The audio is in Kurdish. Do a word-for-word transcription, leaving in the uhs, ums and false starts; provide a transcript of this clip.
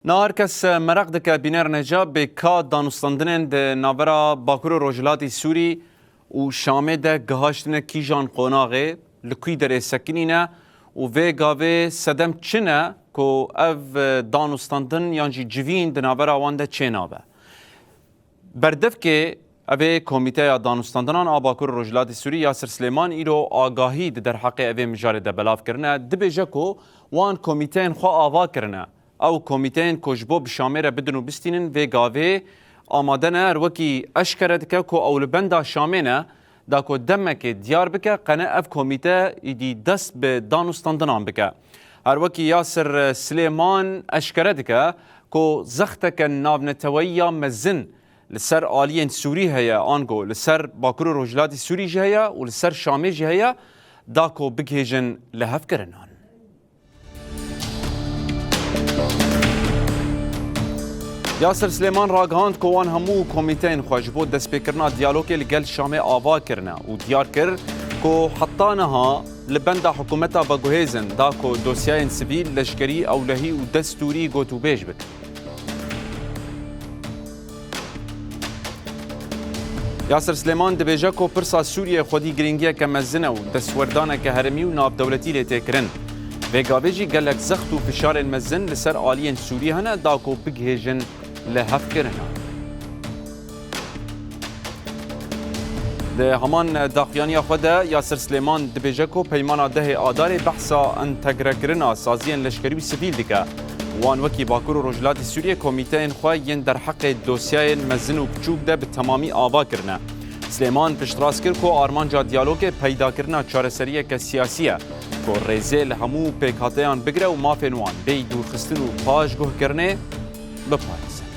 Na her kes meraq dike bîner neca bê ka danûstandinên di navbera Bakur û Rojhilatî Sûrî û Şamê de gihaştine kîjan qonaxê, li kû derê sekinîne û vê gavê sedem çi ne ku ev danûstandin yan jî civîn di navbera wan de çênabe. Berdevkê evê Komîteya Danûstandinan a Bakur û Rojhilatê Sûrî Yasir Silêman îro agahî di derheqê evê mijarê de belav kirine. Dibêje ku wan komîteyên xwe ava kirine. Ew komîteyên ku ji bo bi Şamê re bidin û bistînin vê gavê amade ne. Her wekî eşkere dike ku ew li benda Şamê ne, da ku demekê diyar bike, qene ev komîte îdî dest bi danûstandinan bike. Her wekî Yasir Silêman eşkere dike ku zexteke navneteweyî ya mezin li ser aliyên Sûrî heye, ango li ser Bakur û Rojhilatî Sûrî jî heye û li ser Şamê jî heye, da ku bigihêjin lihevkirinan. Yasir Silêman ragihand ku wan hemû komîteyên xwe ji bo destpêkirina diyalogê li gel Şamê ava kirine û diyar kir ku heta niha li benda hikûmeta veguhêz in, da ku dosyayên sivîl, leşkerî, ewlehî û destûrî gotûbêj bikin. Yasir Silêman dibêje ku pirsa Sûriyê xwedî girîngiyeke mezin e û destwerdaneke herêmî û navdewletî lê tê kirin. Vê gavê jî gelek zext û fişarên mezin li ser aliyên Sûrî hene, da ku bigihêjin lihevkirina. Di heman daxuyaniya xwe de Yasir Silêman dibêje ku peymana dehê Adarê behsa entegrekirina saziyên leşkerî û sivîl dike. Wan wekî Bakur û Rojhilatê Sûriyê komîteyên xwe yên derheqê dosyayên mezin û biçûk de bi temamî ava kirine. Silêman piştrast kir ku armanca diyalogê peydakirina çareseriyeke siyasî ye ku rêzê li hemû pêkhateyan bigire û mafên wan bêyî dûrxistin û paşguhkirinê biparêze.